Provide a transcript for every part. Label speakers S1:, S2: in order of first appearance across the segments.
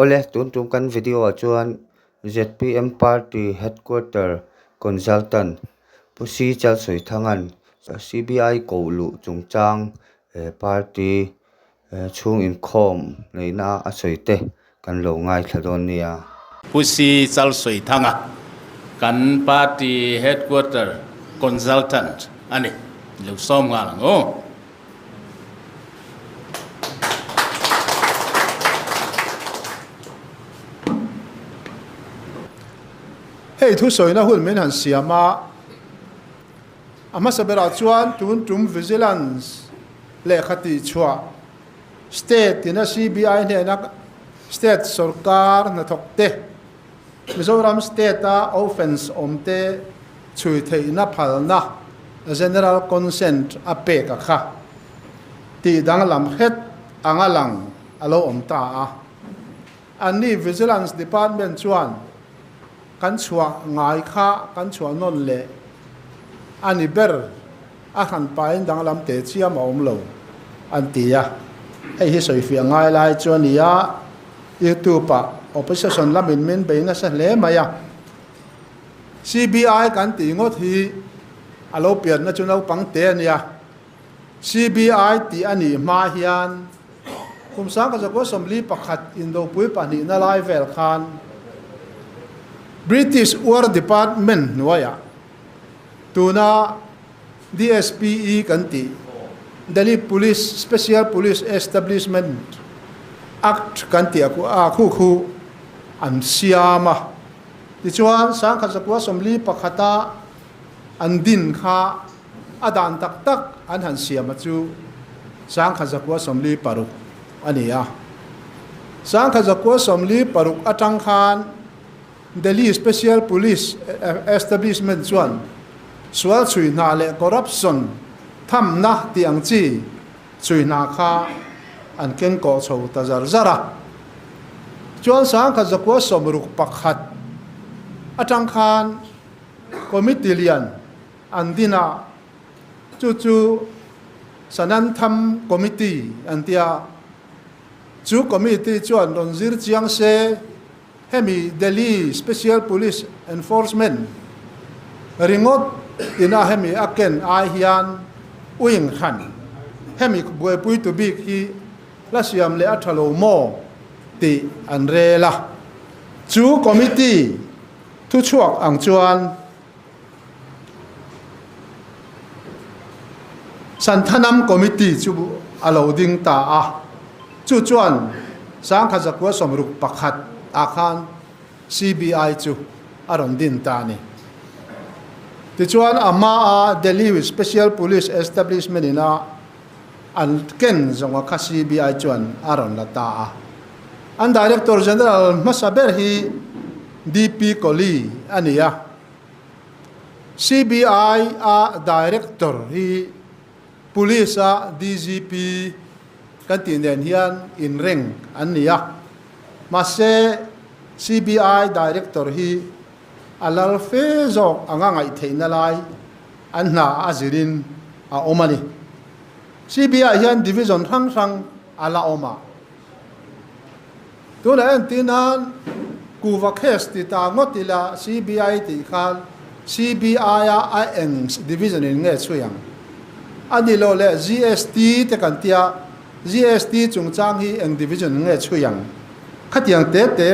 S1: Awle, tun tum kan video ah chuan zpm party headquarter consultant Pu C Chalsawithanga'n CBI koh luh chungchang party chhung inkhawm neihna a sawi te kan lo ngaithla dawn nia.
S2: Pu C Chalsawithanga kan party headquarter consultant a ni. Lo sawm nghal ang u.
S3: Hei thusawina hun min han siam a, a hmasa berah chuan tun tum Vigilance lehkha tihchhuah State ina CBI hnena State sawrkar hnathawkte Mizoram State-a offence awmte chhui theihna phalna, General Consent, a pek a kha tih danglam hret anga lang a lo awm ta a. Anni Vigilance Department chuan kan chhuah ngai kha kan chhuah nawn leh a ni ber, a hran pahin danglam teh chiam a awm lo an ti a. Hei hi sawifiah ngai lai chu a ni a. YouTube-ah opposition lamin min bei nasa hle mai a, CBI kan tih ngawt hi a lo pianna chu naupang te a nia. CBI tih a nih hma hian kum 1941 indopui pahnihna lai vel khan British War Department hnuaiah tuna DSPE kan tih, Delhi Police Special Police Establishment Act kan tih a khu khu an siam a. Tichuan, 1941-a an din kha a dan tak tak an han siam a chu 1946 a ni a. 1946 atang khan Delhi Special Police Establishment chuan sual chhui hna leh corruption thamna tih ang chi chhui hna kha an keng kawh chho ta zar zar a. Chuan 1961 atang khan committee lian an din a, chu chu Sanantham Committee an ti a. Chu committee chuan rawn zir chiang se. Hemi Delhi Special Police Enforcement ringawt ina hemi a ken ai hian uing hran hemi buaipuitu bik hi la siam leh a tha lo maw tih an rel a. Chu committee thuchhuak ang chuan Santhanam Committee chu a lo ding ta a, chu chuan 1961 ah khan CBI chu a rawn din ta a ni. Tichuan a hmaa Delhi Special Police Establishment ina an ken zawnga kha CBI chuan a rawn la ta a. An Director General hmasa ber hi DP Kohli a ni a. CBI a Director hi Police a DGP kan tih nen hian inreng an ni a. Mahse CBI Director hi a lal fe zawk anga ngaihtheihna lai an hna a zirin a awm a ni. CBI hian division hrang hrang a la awm a. Tunah entir nan kuhva case ti ta ngawt ila CBI tih khan CBI a a eng division in nge chhui ang? A ni lo le GST te kan tia GST chungchang hi eng division in nge chhui ang? Khatiang te te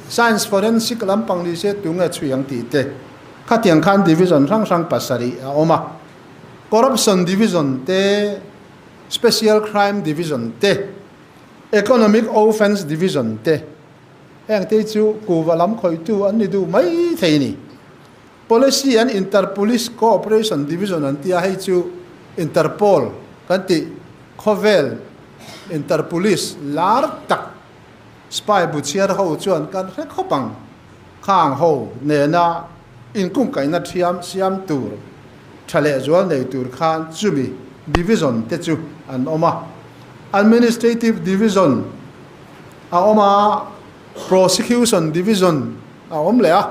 S3: science forensic lampang ni se tu nge chhui ang tih te khatiang khan division hrang hrang pasarih a awm a. Corruption division te, Special Crime Division te, Economic Offence Division te, heng te chu kuhva lam khawihtu an ni duh mai thei a ni. Policy and Inter-Police Cooperation Division an ti a, hei chu Interpol kan tih khawvel Inter-Police lar tak spy bu chhiar ho chuan kan hre khawp ang. Khang ho nena inkungkaihna thiam siam tur tha leh zual nei tur khan chumi division te chu an awm a. Administrative division a awm a, prosecution division a awm leh a.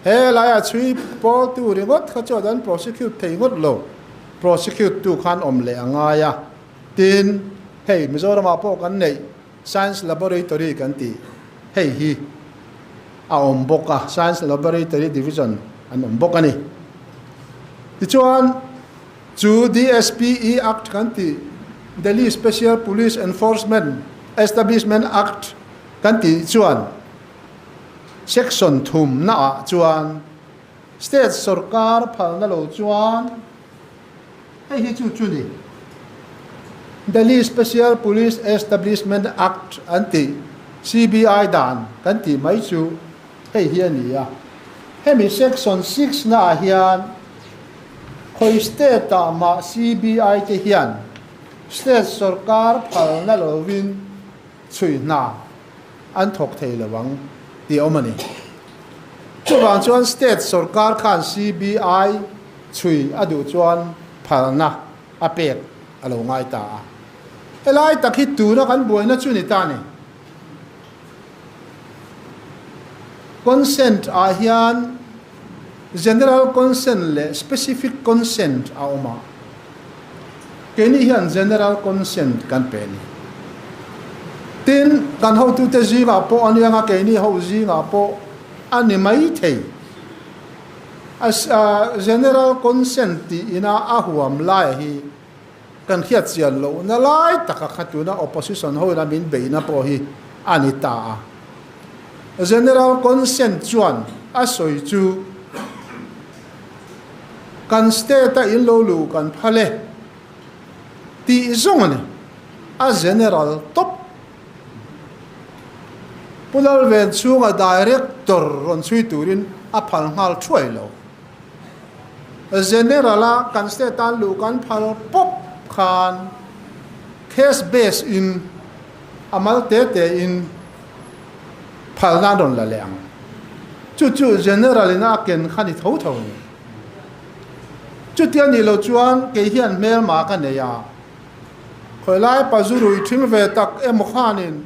S3: He laiah chhui pawl tu ringawt kha chuan an prosecute thei ngawt lo, prosecute tu khan awm leh a ngai a. Tin, hei Mizoramah pawh kan neih Science Laboratory kan tih. Hei hi a awm bawk a, Science Laboratory Division an awm bawk a ni. Tichuan, chu DSPE Act kan tih, Delhi Special Police Enforcement Establishment Act kan tih chuan Section thumna ah chuan State sorkar phalna lo chuan hei hi chu chu ni. Delhi Special Police Establishment Act an tih CBI dan kan tih mai chu hei hi a ni a. Hemi Section 6 naah hian khawi state ah mah CBI te hian state sorkar phalna lovin chhui hna an thawk thei lo ang tih a awm a ni. Chuvang chuan state sorkar khan CBI chhui a duh chuan phalna a pek a lo ngai ta a. Helai tak hi tuna kan buaina chu ni ta ni. Consent ah hian general consent leh specific consent a awm a. Keini hian general consent kan pe a ni. Tin, kan hotute zingah pawh a niang a, keini ho zingah pawh a ni mai thei. A general consent tih ina a huam lai hi kan hriat chian lohna lai taka kha tuna opposition ho ina min beihna pawh hi a ni ta a. General consent chuan a sawi chu kan state a in lo luh kan phal e tih zawng a ni. A general top. Pu Lalven chhunga director rawn chhui turin a phal nghal thuai lo. General a kan state a luh kan phal pawp khan case base in a mal te te in phalna an rawn la leh ang. Chu chu general in a ken kha ni tho tho a ni. Chutia nih loh chuan kei hian hmelma ka nei a. Khawilai pa zu rui thing ve tak emaw khanin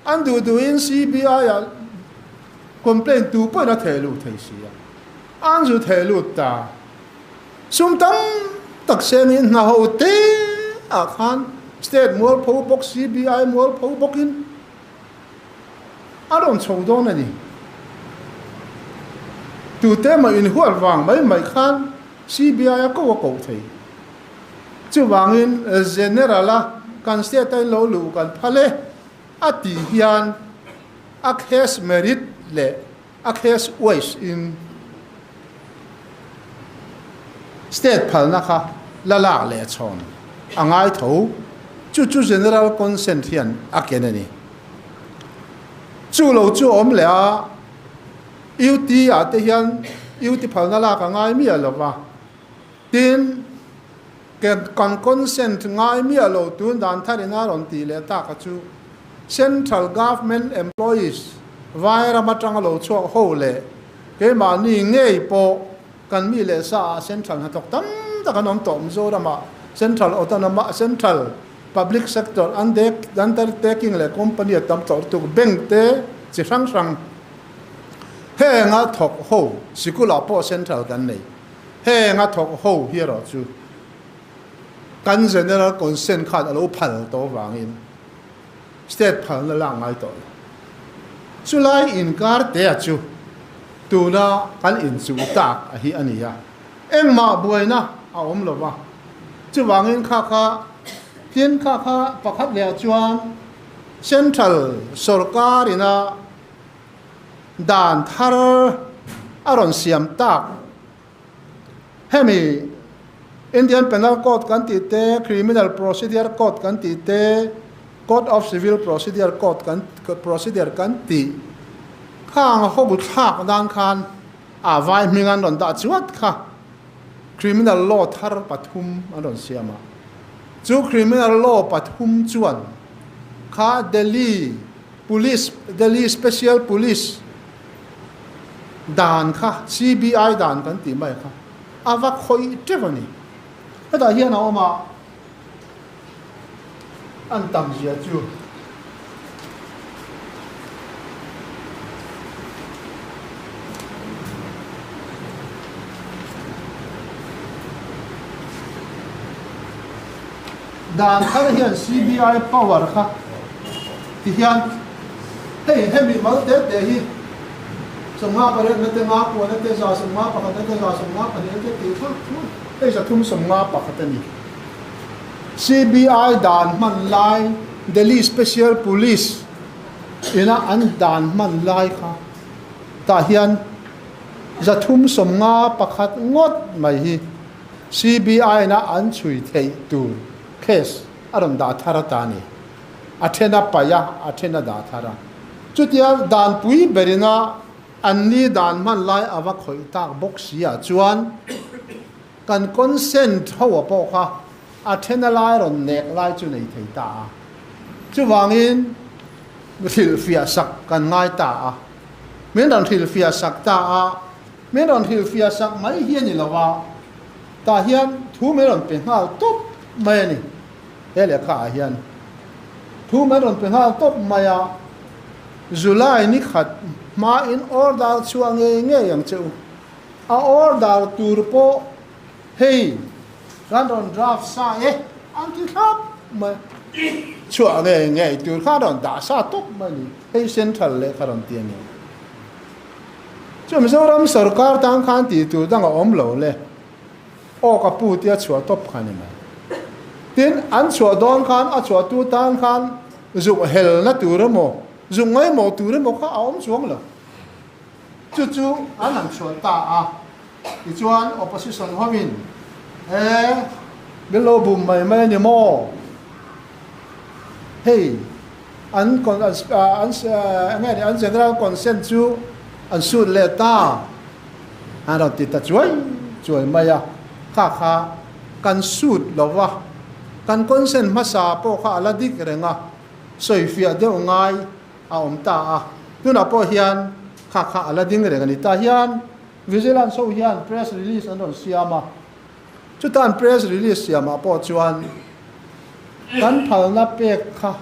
S3: an duh duhin CBI ah complaint tu pawhin a theh lut thei si a. An zu theh lut ta. Sum tam tak sengin hna ho te ah khan state mualpho bawk CBI mualpho bawkin a rawn chho dawn a ni. Tute mah inhuat vang mai mai khan CBI a ko a koh thei. Chuvangin General a kan state a in lo luh kan phal e a tih hian a case merit leh a case wise in state phalna kha la lak leh chhawn a ngai tho. Chu chu General consent hian a ken a ni. Chu lo chu a awm leh a, UT ah te hian UT phalna lak a ngai miah lo va. Tin, kan consent ngai miah lo tun dan tharin a rawn tih leh tak a chu Central Government Employees vai ram atanga lo chhuak ho leh keimahni ngei pawh kan mi leh sa ah Central hnathawk tam tak an awm tawh Mizoram ah Central Autonomous Central Public Sector Undertaking leh Company a tam tawh lutuk Bank te chi hrang hrang henga thawk ho sikul ah pawh Central kan nei. Heng a thawk ho hi erawh chu kan General Consent khan a lo phal tawh avangin State phalna lak ngai tawh lo. Chulai inkar te a chu tuna kan inchuh tak a hi a ni a, engmah buaina a awm lo va. Chuvangin kha kha tin kha kha pakhat leh ah chuan Central sorkar ina Dan thar a rawn siam tak. Hemi Indian Penal Code kan tih te, Criminal Procedure Code kan tih te, Code of Civil Procedure Code kan Procedure kan tih khang ho thlak nan khan a vai hming an rawn dah chuat kha Criminal Law thar pathum an rawn siam a. Chu Criminal Law pathum chuan kha Delhi Police, Delhi Special Police dan kha, CBI dan kan tih mai kha a va khawih teuh a ni. Hetah hian a awm a, an tam zia chu. Dan thar hian CBI power kha ti hian. Hei hemi mal te te hi 58 na te 59 na te 151 na te 152 na te tih thlak thlak hei 351 a ni. CBI dan hman lai Delhi Special Police ina an dan hman lai kha tah hian 351 ngawt mai hi CBI ina an chhui theih tur case a rawn dah thar ata a ni. A then a paih a, a then a dah thar a. Chutia danpui berina an ni dan hman lai a va khawih tak bawk si ah chuan kan consent ho a pawh kha a then a lai rawn nek lai chu nei thei ta a. Chuvangin hrilhfiah sak kan ngai ta a. Min rawn hrilhfiah sak ta a, min rawn hrilhfiah sak mai hi a ni lo a, tah hian thu min rawn pe nghal tawp mai a ni. He lehkha ah hian thu min rawn pe nghal tawp mai a, July ni khat hma in order chhuah ngei ngei ang che u. A order tur pawh hei kan rawn draft sa e an ti thlap mai. Chhuah ngei ngei tur kha rawn dah sa tawp mai a ni. Hei central lehkha rawn ti a ni. Chu Mizoram sorkar tan khan tih tur dang a awm lo le. Aw ka pu tia chhuah tawp kha ni mai. Tin, an chhuah dawn khan a chhuahtu tan khan zuk helna tur emaw, zuk ngaimawh tur emaw kha a awm chuang lo. Chu chu an han chhuah ta a, tichuan opposition hoin, E, min lo bum mai mai a ni maw? Hei, an an enge ni an general consent chu an sut leh ta. An rawn ti ta chuai chuai mai a, kha kha kan suit lo va, kan consent hmasa pawh kha a la dik reng a, sawifiah deuh ngai a awm ta a, tunah pawh hian kha kha a la ding reng a ni. Tah hian Vigilance ho hian press release an rawn siam a, chutan press release siamah pawh chuan kan phalna pek kha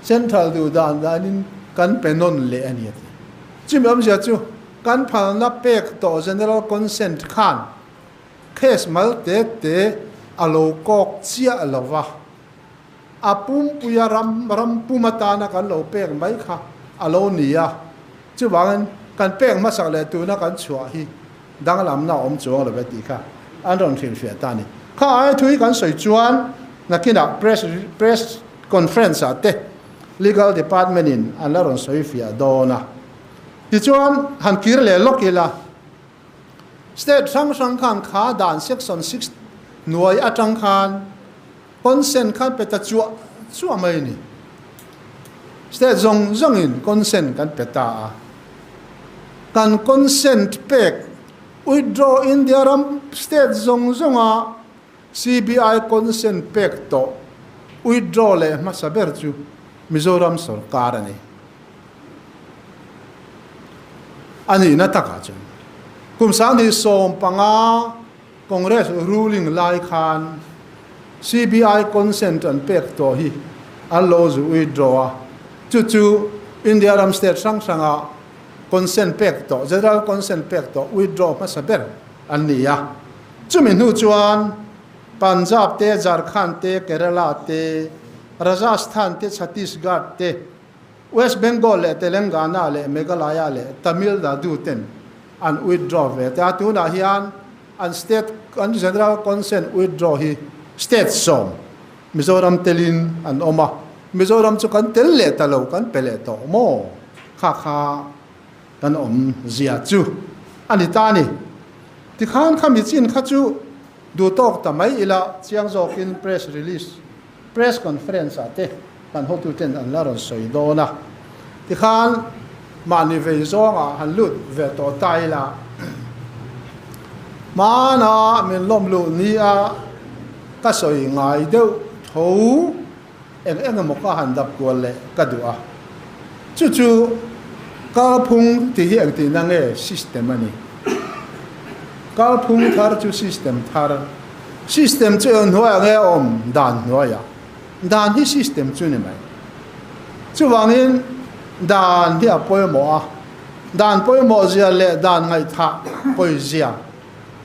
S3: Central duh dan danin kan pe nawn leh a ni a ti. Chumi awmzia chu Kan phalna pek tawh General Consent khan case mal te te a lo kawk chiah lo va, a pumpuia ram ram pum atana kan lo pek mai kha a lo ni a, chuvangin kan pek hmasak leh tuna kan chhuah hi danglamna a awm chuang lo ve tih kha an rawn hrilhfiah ta a ni. Kha ai thui kan sawi chuan nakinah press press conference ah te Legal Department in an la rawn sawifiah dawn a. Tichuan, han kir leh lawk ila, State hrang hrang khan kha dan Section 6 hnuai atang khan consent khan pe ta chuah chuah mai a ni. State zawng zawngin consent kan pe ta a. Kan consent pek withdraw India ram state zawng zawnga CBI consent pek tawh withdraw leh hmasa ber chu Mizoram sorkar a ni. A nihna takah chuan kum 2015 Congress ruling lai khan CBI consent an pek tawh hi an lo zu withdraw a, chu chu India ram state hrang hranga consent pek tawh, general consent pek tawh withdraw hmasa ber an ni a. Chumi hnu chuan Punjab te, Jharkhand te, Kerala te, Rajasthan te, Chhattisgarh te, West Bengal leh Telangana leh Meghalaya leh Tamil Nadu ten an withdraw ve te a, tunah hian an state an general consent withdraw hi state sawm Mizoram telin an awm a, Mizoram chu kan tel leh ta lo kan pe leh tawh maw kha kha kan awm zia chu a ni ta a ni. Tikhan kha michin kha chu duh tawk ta mai ila chiang zawkin press release Press conference ah te kan hotuten an la rawn sawi dawn a, tikhan mahni vei zawngah han lut ve tawh ta ila, hmana min lawm luh ni a ka sawi ngai deuh tho eng eng emaw ka han dap kual leh ka duh a, chu chu kalphung tih hi engtihna nge system a ni. Kalphung thar chu system thar. System chu eng hnuaiah nge a awm? Dan hnuaiah. Dan hi system chu ni mai. Chuvangin dan hi a pawimawh a, dan pawimawh zia leh dan ngaihthah pawi zia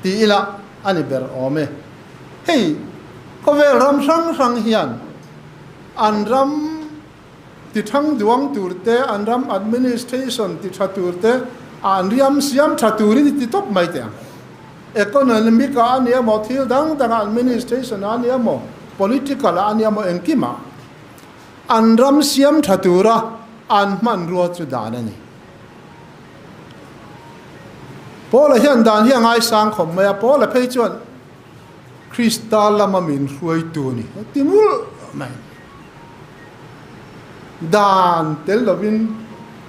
S3: ti ila a ni ber awm e. Hei khawvel ram hrang hrang hian an ram. ti thang duang tur te, an ram administration ti tha tur te, an riam siam tha turin ti top mai te ang. Economic ah a nia maw, thil dang dang ah administration ah a nia maw, political ah a nia maw engkim ah an ram siam tha tura an hmanrua chu dan a ni. Paula hian dan hi a ngaisang khawp mai a, Paula phei chuan Krista lama min hruaitu a ni a ti ngulh mai. Dan tel lovin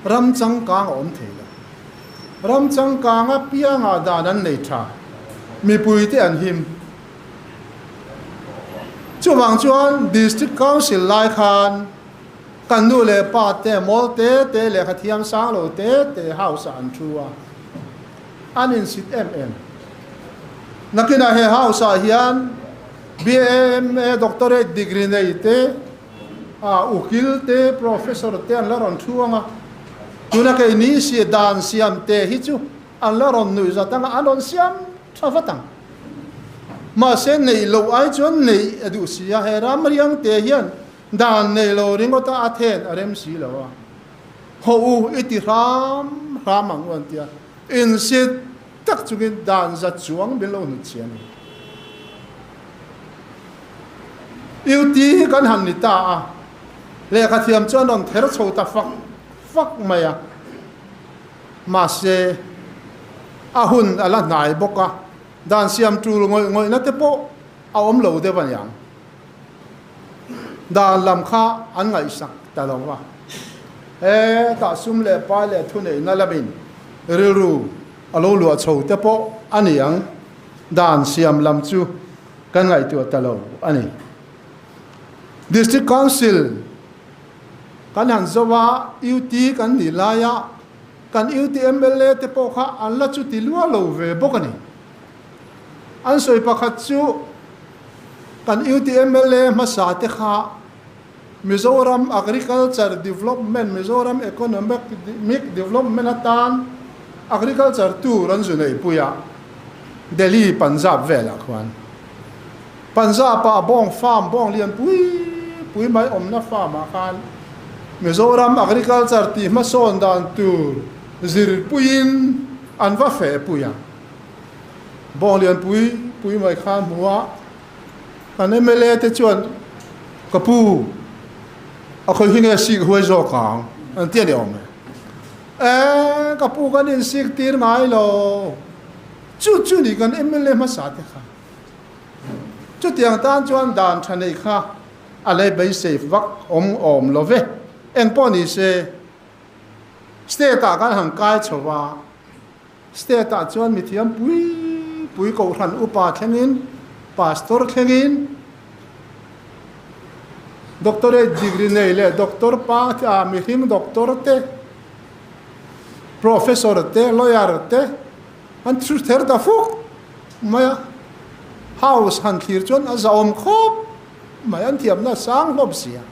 S3: ram changkang a awm thei lo. Ram changkang apiangah dan an nei tha, mipuite an him. Chuvang chuan District Council lai khan kan nu leh pa te mawl te te lehkha thiam sang lo te te house ah an thu a, an insit em em. Nakinah he house ah hian BAMA Doctorate degree nei te, a ukil te, professor te an la rawn thu ang a, tuna keini si dan siam te hi chu an la rawn nuih zat ang a, an rawn siam tha vat ang. Mahse neih loh ai chuan neih a duh si a, he ram riang te hian dan neih lo ringawt a a then a rem si lo a, haw u i ti hram hram ang u an ti a, insit tak chungin dan za chuang min lo hnut chhi a ni. UT hi kan han ni ta a, lehkha thiam chuan rawn ther chho ta fak fak mai a, mahse a hun a la hnai bawk a, dan siam tul ngawih ngawihna te pawh a awm lo deuh a niang. Dan lam kha an ngaihsak ta lo va, hetah sum leh pai leh thuneihna lamin rilru a lo luah chho te pawh a niang. Dan siam lam chu kan ngaihtuah ta lo a ni. District Council kan han zo a, UT kan nih laia kan UT mla te pawh kha an la chuti lua lo ve bawk a ni. An sawi pakhat chu kan UT mla hmasa te kha Mizoram Agriculture Development, Mizoram Economic Development atan Agriculture tour an zu neihpui a, Delhi, Punjab velah khuan. Punjab-ah bawng farm, bawng lian pui pui mai awmna farm-ah khan Mizoram Agriculture tih hmasawn dan tur zirpuiin an va fehpui a. Bawng lian pui pui mai kha hmu a. Kan mla te chuan ka pu a khawi hi nge sik huai zawk ang an ti a ni awm e. E ka pu kan in sik tir ngai lo chu chu ni kan mla hmasa te kha. Chutiang tan chuan dan tha nei kha a lei beisei vak awm awm lo ve. Engpawh ni se state ah kan han kai chho va. State ah chuan mithiam pui pui kohhran upa thlengin, pastor thlengin, doctorate degree nei leh doctor pa ah mihring doctor te, professor te, lawyer te an thu ther ta fuk mai a. House han thlir chuan a zahawm khawp mai, an thiamna a sang hlawm si a.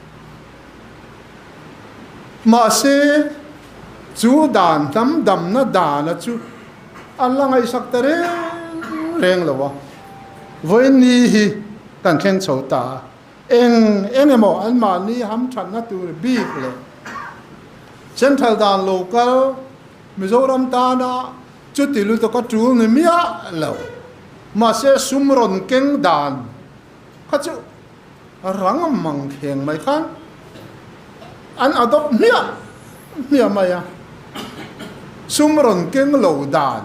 S3: Mahse, chu dan hnam damna dana chu an la ngaihsak ta reng reng lo a, vawiin ni hi kan thleng chho ta a, eng eng emaw anmahni hamthatna tur bik leh Central dan local Mizoram tana chuti lutuk a tul ni miah lo. Mahse, sum rawn keng dan kha chu Rang mang kheng mai khan an adopt hmiah hmiah mai a, sum rawn keng lo dan,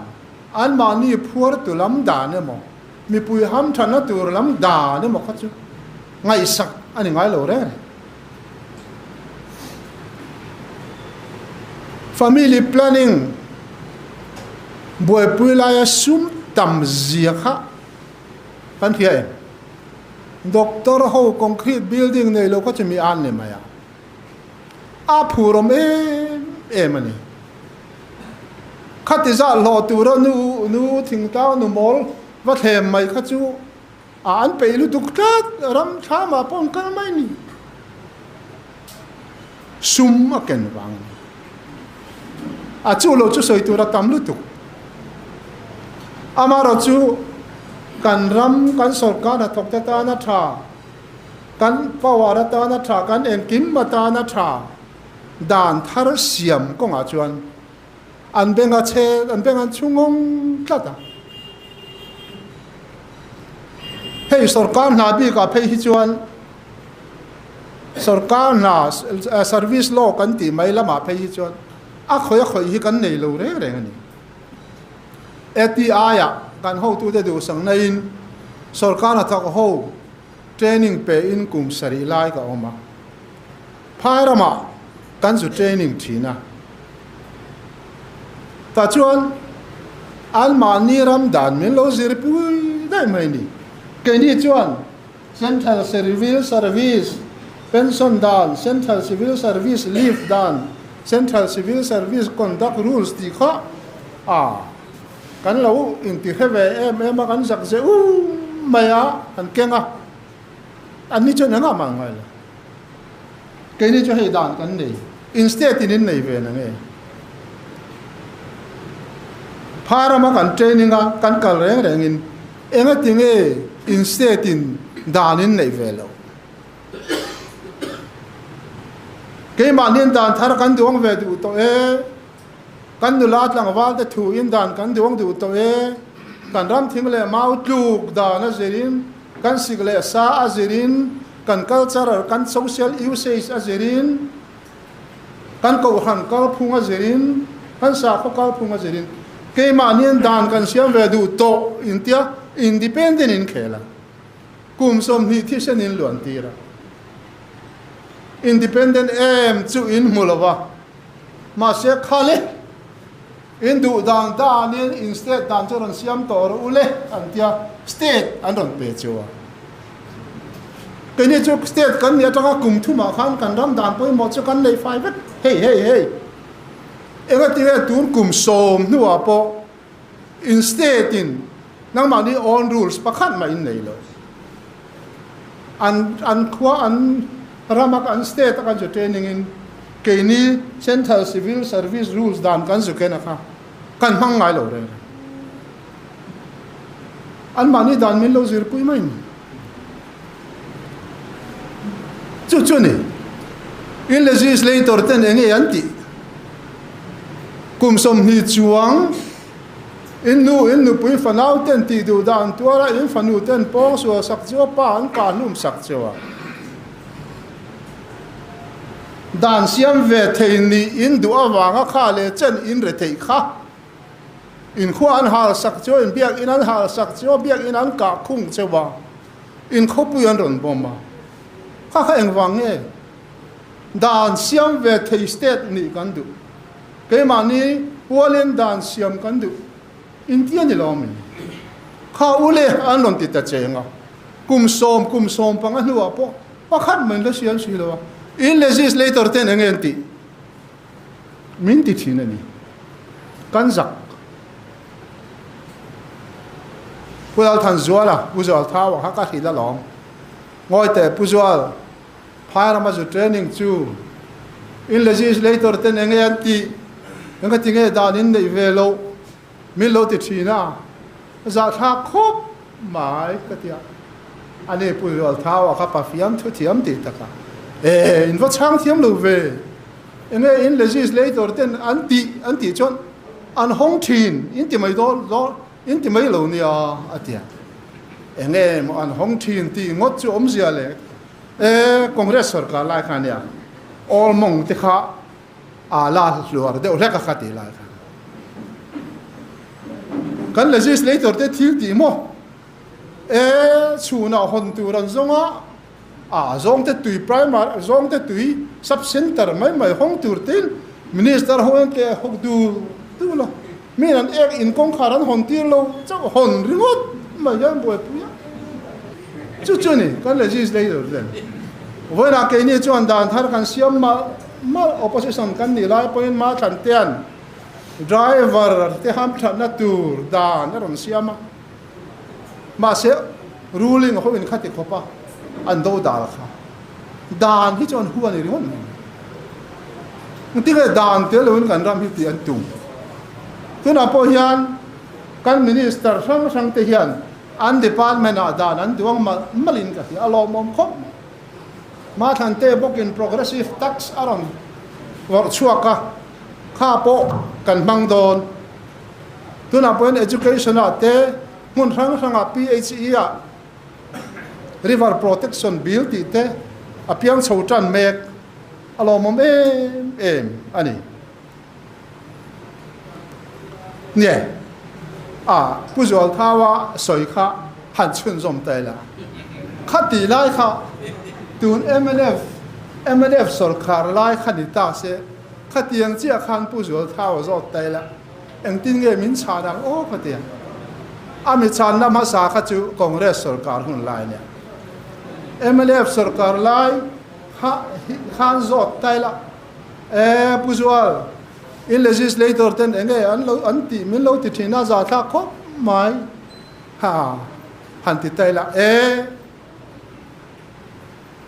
S3: anmahni phuar tu lam dan emaw, mipui hamthatna tur lam dan emaw kha chu ngaihsak a ni ngai lo reng reng. Family planning buaipui laia sum tam zia kha kan hria em? Doctor ho concrete building nei lo kha chu mi an ni mai a, a phur awm em em a ni. Khati zah hlawh tura nu nu thingtlang nu mawl va thlem mai kha chu a an peih lutuk tlat, ram thlamah pawh an kal mai ni. Sum a ken vang a ni. A chu lo chu sawi tur a tam lutuk. Amaherawhchu kan ram, kan sorkar hnathawk te tana tha, kan power atana tha, kan engkim atana tha, dan thar siam kawngah chuan an beng a chhe, an beng an chhu ngawng tlat a. Hei sorkar hna bikah phei hi chuan sorkar hna service law kan tih mai lamah phei hi chuan a khawih a khawih hi kan nei lo reng reng a ni. ATI ah kan hotute duhsakna in sorkar hnathawk ho training pe in kum sarih lai ka awm a. Phai ramah kan zu training thin a. Tah chuan an mahni ram dan min lo zir pui daih mai ni. Keini chuan Central Civil Service Pension dan, Central Civil Service Leave dan, Central Civil Service Conduct Rules tih kha a kan lo inti hre ve em em a, kan zak zeh um mai a, kan keng a. Anni chuan engah mah an ngai lo. Keini chu hei dan kan nei. In state in in nei ve na nge? Pha rama kan training a, kan kal reng reng in engati nge in state in dan in neih ve loh? Keimahniin dan thar kan duang ve duh tawh e. Kan nula tlangval te thu in dan kan duang duh tawh e. Kan ram thing leh mau tluk dan a zirin, kan sik leh sa a zirin, kan cultural, kan social usage a zirin, kan kohhran kalphung a zirin, kan sakhaw kalphung a zirin keimahniin dan kan siam ve duh tawh intia independent in khel a, kum 20 thisen in luan tir a. Independent em chu in hmu lo va, mahse khal e, in duh dan danin in state dan chu rawn siam tawh rawh u le an tia state an rawn pe chu a. Keini chu state kan nih atanga kum thumah khan kan ram dan pawimawh chu kan nei fai vek hei hei hei. Engatinge tun kum 10 hnuah pawh in state in nangmahni own rules pakhat mah in nei lo. An an khua an rama an state a kan zu training in keini Central Civil Service Rules dan kan zu ken a kha kan hmang ngai lo reng reng. An mahni dan min lo zirpui mai ni. Chu chu ni. In legislator ten enge an tih? Kum 20 chuang in nu in nupui fanau ten tih duh dan tuara in fanu ten pawng sual sak chu a pa an kah hlum sak chu a. Dan siam ve thei ni in duh avanga kha leh chen in re theih kha. In khua an hal sak chu in biak in an hal sak chu biak in an kah khung cheu a, in khawpui an rawn bawm a. Kha kha engvang nge? Dan siam ve thei state nih kan duh. Keimahni pualin dan siam kan duh. In ti a ni lo ami? Kha u le an rawn ti ta cheng a. Kum 10, kum 15 hnuah pawh pakhat mai la siam si lo a. In legislator ten enge an tih? Min ti thin a ni. Kan zak. Pu Lalthanzuala, Pu Zualthaua kha ka hrilh alawm. Ngawi teh Pu Zual, phai rama zu training chu in legislator ten enge an tih, enga ti nge dan in neih ve loh min lo ti thin a, zahthlak khawp mai ka ti a. Ani Pu Zualthaua kha pafiam thu thiam tih takah, E, in va chhang thiam lo ve. Enge in legislator ten an tih an tih chuan an hawng thin in ti mai dawn dawn in ti mai lo nia a ti a. Enge maw an hawng thin tih ngawt chu awmzia le e Congress sarkar lai kha nia all mawng te kha a la hluar deuh hlek a kha tih lai kha. Kan legislator te thil tih maw e chhunah hawn tur an zawng a. A zawngte tui primary zawngte tui sub center mai mai hawng tur te minister ho hian ke hawk dul dul a, mi an ek in kawngkhar an hawn tir lo chauh hawn ringawt mai hian buaipui a, chu chu ni kan legislator ten vawiinah keini chuan dan thar kan siam malh malh opposition kan nih lai pawhin Mathlan tean driver te hamthatna tur dan a rawn siam a. Mahse, ruling ho in khati khawp a an do dal kha dan hi chu an hu a ni ringawt mai. Engtin nge dan tel loin kan ram hi tih an tum? Tunah pawh hian kan minister hrang hrang te hian an department ah dan an duang malh malh in ka hria, a lawmawm khawp mai. Mathlan te bawkin progressive tax a rawn Vawrh chhuak a, kha pawh kan hmang dawn. Tunah pawhin Education ah te hmun hrang hrangah PHE ah River Protection Bill tih te a piang chho tan mek a lawmawm em em a ni. Nge a Pu Zualthaua sawi kha han chhunzawm ta ila. Kha tih lai kha tun mnf mnf sawrkhar lai kha ni ta se khatiang chiah khan Pu Zualthaua zawt ta ila engtin nge min chhan ang aw khatiang a mi chhanna hmasa kha chu Congress sawrkar hun lai nia mnf sawrkar lai kha khan zawt ta ila E Pu Zual, in legislator ten enge an lo an tih min lo ti thin a za thlak khawp mai. Ha han ti ta ila e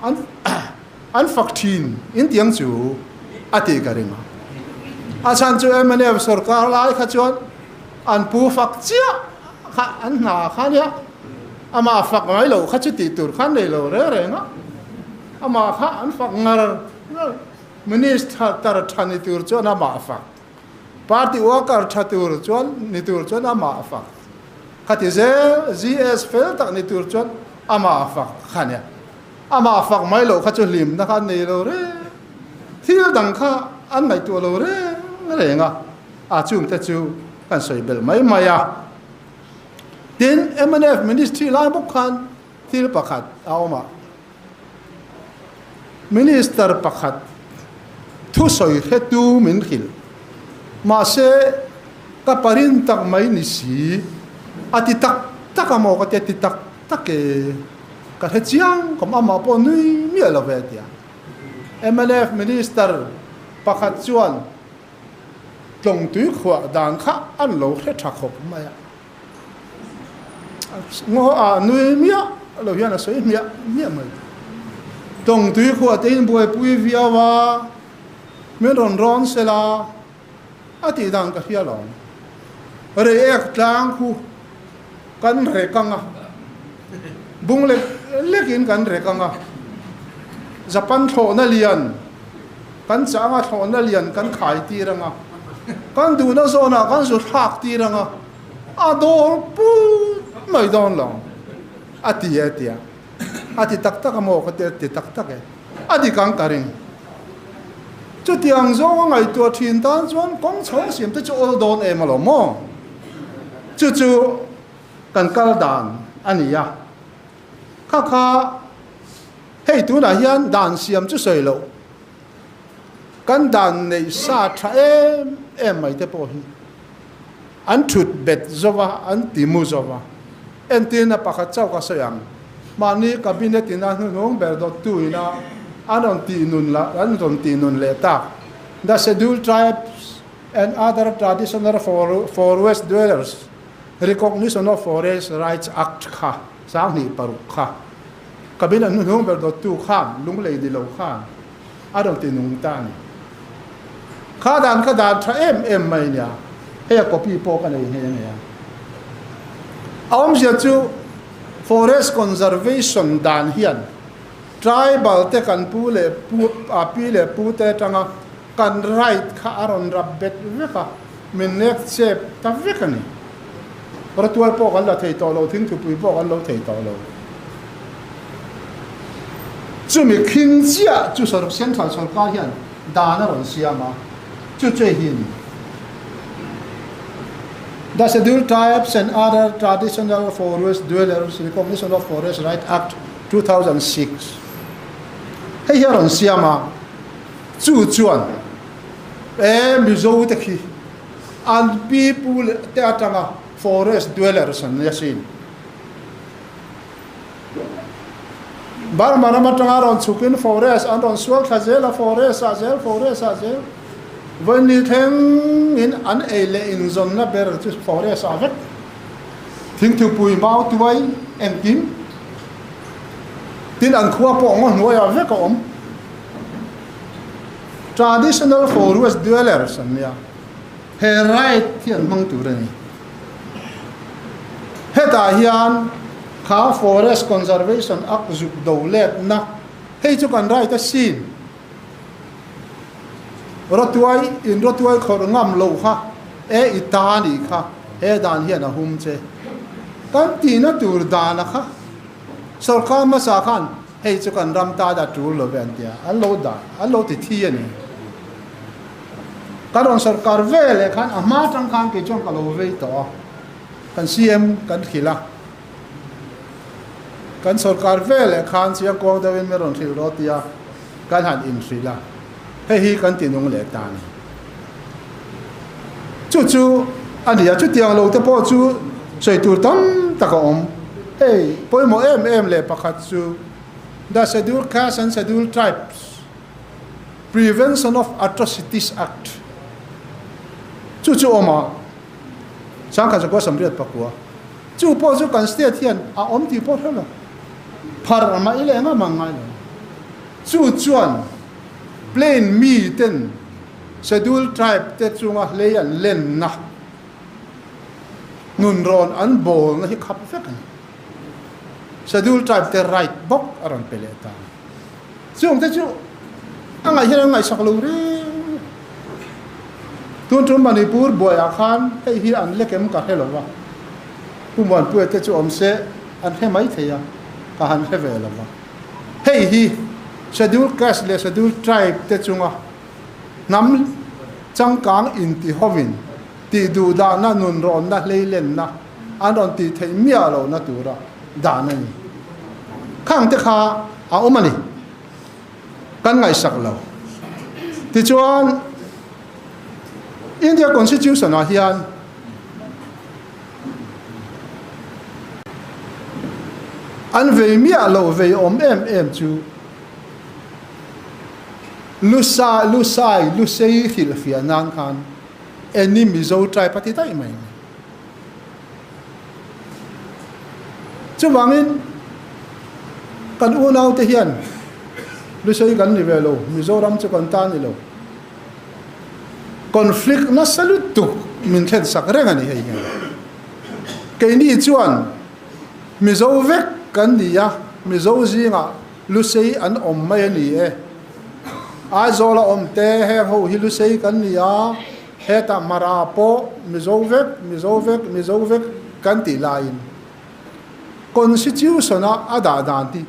S3: an an fak thin in tiang chu a tih ka ring a. A chhan chu mnf sorkar lai kha chuan an pu fak chiah kha an hna kha nia amah fak mai lo kha chu tih tur khan nei lo reng reng a. Amah kha an fak ngar ngar. Minister tha ni tur chuan amah fak. Party worker tha tur chuan ni tur chuan amah fak. Khati zel GS fel tak ni tur chuan amah fak kha nia. Amah fak mai loh kha chu hlimna kha an nei lo reng. Thil dang kha an ngaihtuah lo reng reng a. A chungte chu kan sawi belh mai mai a. Tin, mnf ministry lai bawk khan thil pakhat a awm a. Minister pakhat thusawi hretu min hrilh. Mahse, ka parin tak mai ni si, a ti tak tak a maw ka tia, ti tak tak e, ka hre chiang kawm amah pawh nui miah lo ve a tia. Mnf Minister pakhat chuan tlawngtui khuah dan kha an lo hre tha khawp mai a. Ngaw ah nui miah lo hian a sawi hmiah hmiah mai. Tawng tui khuah te in buaipui viau a, min rawn rawn sel a, a tih dan ka hria lo. Reiek tlang khu kan rek ang a, bung lek lek in kan rek ang a, Japan thlawhna lian kan chah ang a, thlawhna lian kan khai tir ang a, kan duhna zawnah kan zu thlak tir ang a, A dawr put mai dawn lo a ti e tia. A ti tak tak a maw ka ti a ti tak tak e. A dik ang ka ring. Chutiang zawng a ngaihtuah thin tan chuan kawng chho siam te chu awl dawn em alawm maw? Chu chu kan kal dan a ni a. Kha kha hei tunah hian dan siam chu sawi loh. Kan dan neih sa tha em em mai te pawh hi an thut bet zo va, an ti mu zo va. Entirna pakhat chauh ka sawi ang, mahni cabinet in a hnuhnung ber dawttu ina an rawn tih nun la, an rawn tih nun leh tak, The Scheduled Tribes and Other Traditional Forest Dwellers Recognition of Forest Rights Act kha 2006 kha Cabinet hnuhnung ber dawttu khan lunglei ni lo khan a rawn ti nung ta a ni. Kha dan kha dan tha em em mai nia, hei a copy pawh ka nei nghe nghe a. A awmzia chu Forest Conservation dan hian tribal te kan pu leh pu a pi leh pu te atanga kan right kha a rawn rap bet vek a, min nek chep ta vek a ni. Ratual pawh kan la thei tawh lo, thingthupui pawh kan lo thei tawh lo. Chumi khing chiah chu Central sawrkar hian dan a rawn siam a, chu chu hi a ni. The Scheduled Tribes and Other Traditional Forest Dwellers Recognition of Forest Right Act 2006 hei hi a rawn siam a, chu chuan e Mizo te khi An pi pu leh te atanga forest dwellers an ni asin. Burma ram atanga rawn chhukin forest an rawn sual thla zel a, forest ah zel, forest ah zel. Vawiin thlengin an ei leh inzawnna ber chu forest ah vek. Thingthupui, mau tuai, engkim. Tin an khua pawh ngaw hnuaiah vek a awm. Traditional forest dwellers an nia, he right hi an hmang tur a ni. Hetah hian kha Forest Conservation Act zuk do letna hei chu kan right a sin. Rawtuai in rawtuai khawrh ngam lo kha e i ta nih kha he dan hian a hum che. Kan tihna tur dana kha sorkar hmasa khan hei chu kan ram ta da tul lo ve an tia, an lo dah, an lo ti thi a ni. Kan rawn sorkar ve leh khan a hma atang khan kei chuan ka lo vei tawh a, kan CM kan hrilh a. Kan sorkar ve leh khan chiang kuang deuhin min rawn hrilh rawh tia kan han inhrilh a, hei hi kan ti nung leh ta a ni. Chu chu a ni a, chutiang lo te pawh chu sawi tur tam tak a awm. Hei pawimawh em em leh pakhat chu The Scheduled Castes and Scheduled Tribes Prevention of Atrocities Act chu chu awm a, Sangkhat zakua samriat pakua. Chu pawh chu kan state hian a awm tih pawh hre lo. Phar mah i leh ngam ang ngai lo. Chu chuan plain mi ten Scheduled Tribe te chunga hlei an lenna nun rawn an bawlna hi khap vek a ni. Scheduled Tribe te right bawk a rawn pe leh ta. Chung te chu a ngaih hian an ngaihsak lo reng. Tun tum Manipur buaiah khan hei hi an lekem ka hre lo va, Pu Muanpuia te chu awm se an hre mai thei a, ka han hre ve lo va. Hei hi Scheduled Caste leh Scheduled Tribe te chunga hnam changkang inti hovin tih duhdahna nunrawnna hleilenna an rawn tih theih miah lohna tura dan a ni. Khang te kha a awm a ni. Kan ngaihsak lo. Tichuan, India Constitution ah hian an vei miah lo vei awm em em chu Lusa, Lusai, Lusei hrilhfiah nan khan Any Mizo tribe a ti daih mai a ni. Chuvangin kan unaute hian Lusei kan ni ve lo, Mizoram chu kan ta ni lo. Conflict nasa lutuk min thlen sak reng a ni hei hian. Keini chuan Mizo vek kan ni a, Mizo zingah Lusei an awm mai a ni e. Aizawla awm te heng ho hi Lusei kan ni a, Hetah Mara pawh Mizo vek, Mizo vek, Mizo vek kan tih laiin Constitution-a a dah dan hi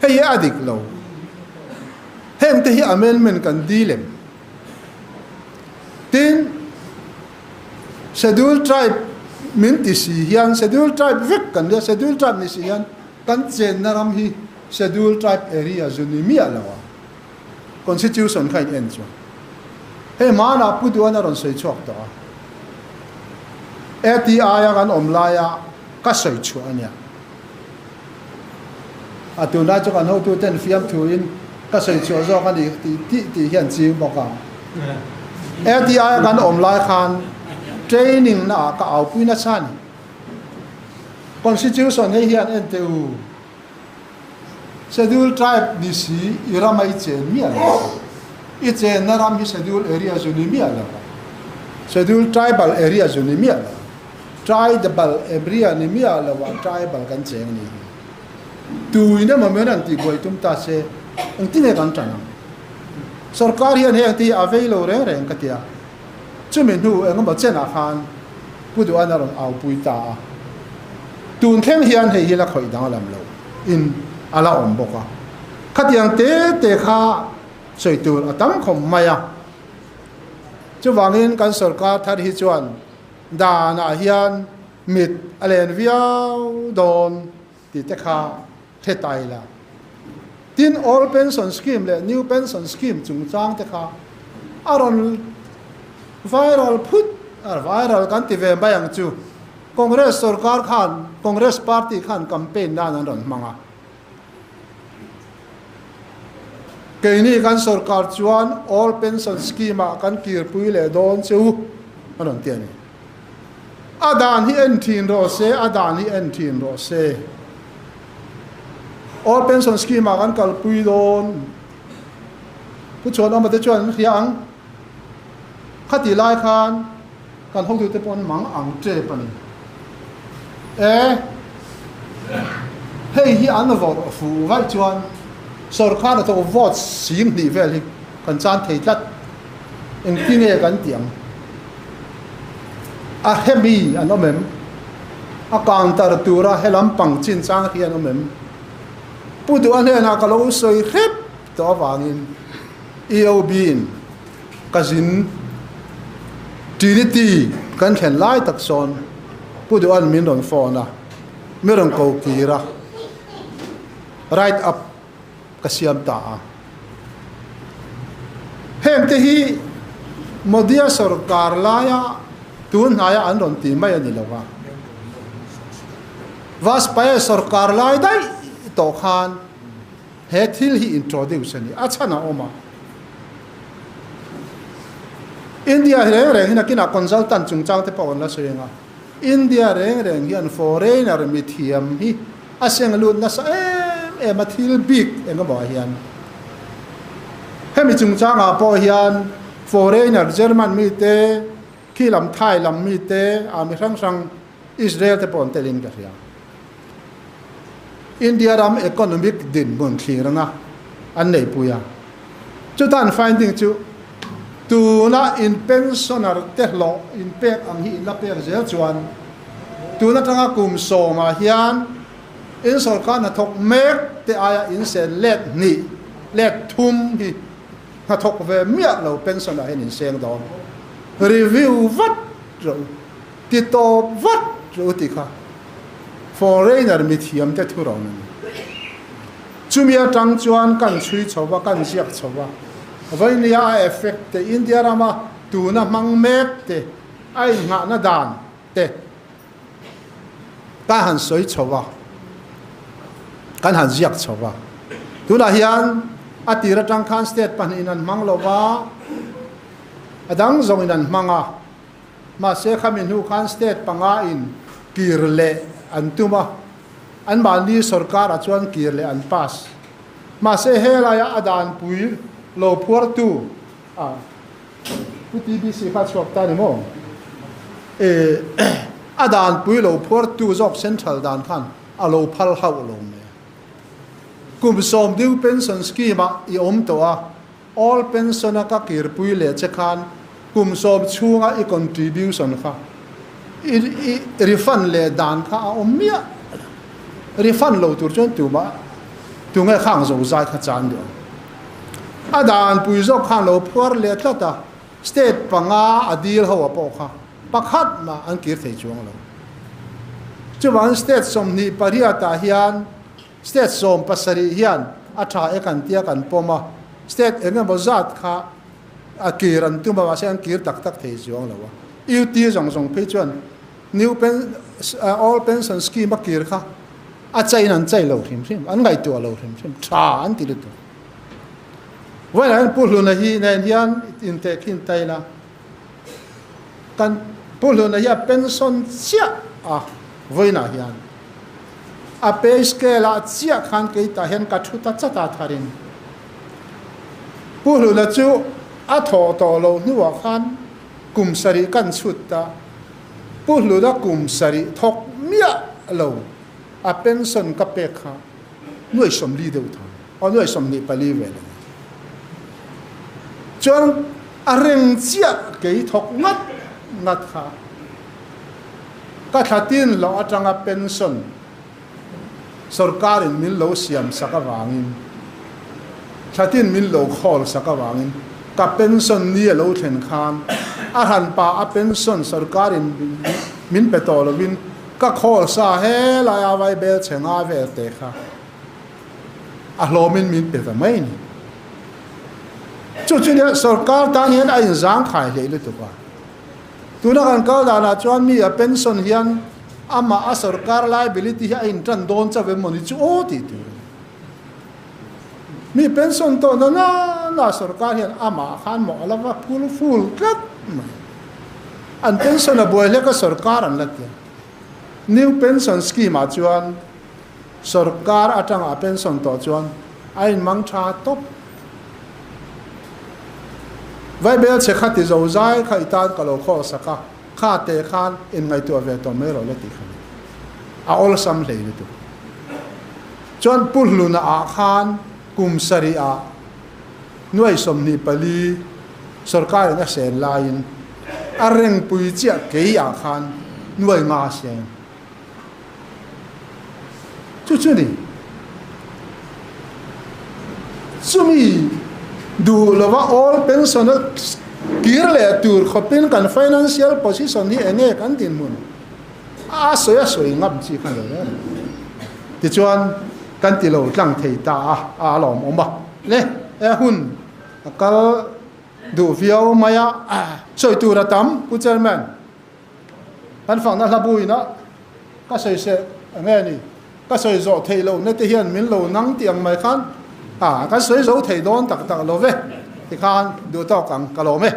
S3: hei hi a dik lo. Heng te hi amendment kan dil em? Tin, Scheduled Tribe min ti si hian Scheduled Tribe vek kan nia, Scheduled Tribe ni si hian kan chenna ram hi Scheduled Tribe area zu ni miah lo a. Constitution kha in en chuan hei hmanah Pu Duan a rawn sawi chhuak tawh a, ATI a kan awm laia ka sawi chhuah a nia. A tunlai chu kan hotu ten fiamthu in ka sawi chhuah zawk a ni tih tih tih hian ching bawk a. ATI a kan awm lai khan training na ah ka aupui nasa a ni. Constitution hei hian en teh u. Schedule Tribe ni si i ram a i chen miah lo. I chenna ram hi Schedule Area zu ni miah lo. Schedule Tribal Area zu ni miah lo. Tribal Area ni miah lo ah Tribal kan cheng a ni hi. Tuin emaw men an tihbuai tum ta se engtin nge kan tan ang? Sorkar hian heng te hi a vei lo reng reng ka ti a. Chumi hnu engemaw chenah khan Pu Duhana rawn aupui ta a. Tun thleng hian hei hi la khawih danglam lo in a la awm bawk a. Khatiang te te kha sawi tur a tam khawp mai a. Chuvangin kan sorkar thar hi chuan danah hian mit a len viau dawn tih te kha hre ta ila. Tin, Old Pension Scheme leh New Pension Scheme chungchang te kha a rawn viral phut, a viral kan ti ve mai ang chu. Congress sorkar khan, Congress party khan campaign nan an rawn hmang a. Keini kan sorkar chuan Old Pension Scheme ah kan kirpui leh dawn che u a rawn ti a ni. A dan hi en thin rawh se, a dan hi en thin rawh se. Old Pension Scheme ah kan kalpui dawn. Pu Chhuanawma te chuan an hria ang. Khati lai khan kan hotute pawh an mang ang tep a ni. E, hei hi an vawrh fuh vaih chuan sorkar hnathawk vote sing hnih vel hi kan chan thei tlat. Engtinge kan tih ang? A hemi an awm em? A counter tura helam pang chin chang hi an awm em? Pu Duha hnenah ka lo sawi hrep tawh avangin EOB in ka zin Trinity kan thlen lai tak sawn Pu Duha'n min rawn phone a, mi rawn ko kir a, write up ka siam ta a. Heng te hi Modia sorkar laia tun hnaia an rawn ti mai a ni lo va. Vajpayee sorkar lai daih tawh khan he thil hi introduce a ni. A chhan a awm a. India reng reng hi nakinah consultant chungchang te pawh an la sawi ang a. India reng reng hian foreigner mithiam hi a seng lut nasa em em a thil bik eng emaw ah hian. Hemi chungchangah pawh hian foreigner German mite, khi lam Thai lam mite, ah mi hrang hrang Israel te pawh an telin ka hria. India ram economic dinhmun thlir anga an neihpui a. Chuta an finding chu tuna in pensioner te hlawh in pek ang hi in la pek zel chuan tun atanga kum sawmah hian in sorkar hnathawk mek te aia in sen let hnih let thum hi hnathawk ve miah lo pension ah hian in seng dawn. Review vat rawh u, ti tawp vat rawh u tih kha foreigner mithiam te thu rawn a ni. Chumi atang chuan kan chhui chho va, kan ziak chho va. Vainia a effect te, India rama tuna hmang mek te, a innghahna dan te kan han sawi chho va, kan han ziak chho va. Tunah hian a tir atang khan state pahnihin an hmang lo va, a dang zawngin an hmang a. Mahse khami hnu khan state panga in kir leh an tum a. Anmahni sorkar ah chuan kir leh an pass. Mahse helaia a danpui lo phuartu a Pu TBC kha a chhuak ta ni maw? E a danpui lo phuartu zawk central dan khan a lo phal hauh lo mai a. Kum sawm deuh pension scheme ah i awm tawh a, all pension a ka kirpui leh che khan kum sawm chhunga i contribution kha i i refund leh dan kha a awm miah lo. Refund lo tur chuan tumah tunge khang zo zai kha chan duh ang. A dan pui zawk khan lo phuar leh tlat a, state panga a deal ho a pawh kha pakhat mah an kir thei chuang lo. Chuvangin state 28 ah hian State 17 hian a tha e kan tia kan pawm a, state eng emaw zat kha a kir an tum a, mahse an kir tak tak thei zuang lo a. UT zawng zawng phei chuan new pen old pension scheme a kir kha a chaiin an chai lo hrim hrim, an ngaihtuah lo hrim hrim, tha an ti lutuk. Vawiinah hian Pu Hluna hi nen hian intehkhin ta ila, kan Pu Hluna hi a pension chiah a vawiinah hian. A pay scale ah chiah khan kei tah hian ka thu ta chat a tharin Pu Hluna chu a thawh tawh loh hnuah khan kum sarih kan chhut ta. Pu Hluna kum sarih thawk miah lo a pension ka pek kha nuai sawmli deuh tho aw nuai 24 vel a ni. Chuan a reng chiah kei thawk ngat ngat kha. Ka thlatin loh atanga pension sorkarin min lo siam sak avangin, thlatin min lo khawl sak avangin ka pension ni a lo thlen khan a hranpa a pension sorkarin min pe tawh lovin ka khawl sa helai a vaibel chhe nga vel te kha a hlawmin min pe ta mai a ni. Chu chu nia sorkar tan hian a inzangkhai hlei lutuk a. Tuna kan kal danah chuan mi a pension hian amah a sorkar liability hi a intan dawn chauh em mawni chu aw tih tur a ni. Mi pension tawh na na na sorkar hian amah khan mawh a la va phul ful tlat mai. An pension a buai hlek a sorkar an la ti a. New pension scheme ah chuan sorkar atanga a pension tawh chuan a inmang tha tawp. Vaibel che kha ti zo zai kha i tan ka lo khawl sak a, kha te khan inngaihtuah ve tawh mai rawh le tih kha ni. A awlsam hlei lutuk. Chuan Pu Hluna ah khan kum sarih ah nuai 24. Sorkarin a sen laiin a rengpui chiah keiah khan nuai nga seng. Chu chu ni. Chumi duh lova all pension a kir leh tur khawpin kan financial position hi enge kan dinhmun a sawi a sawi ngam chi kha ni lo. Tichuan kan ti lo tlang thei ta a, a lawmawm a. Le e hun a kal duh viau mai a, sawi tur a tam Pu Chairman. Kan fakna hla buina ka sawi se enge ni ka sawi zawh theih loh na te hian min lo nang tih ang mai khan a kan sawi zo thei dawn tak tak lo ve tikhan duh tawk ang ka lawm e.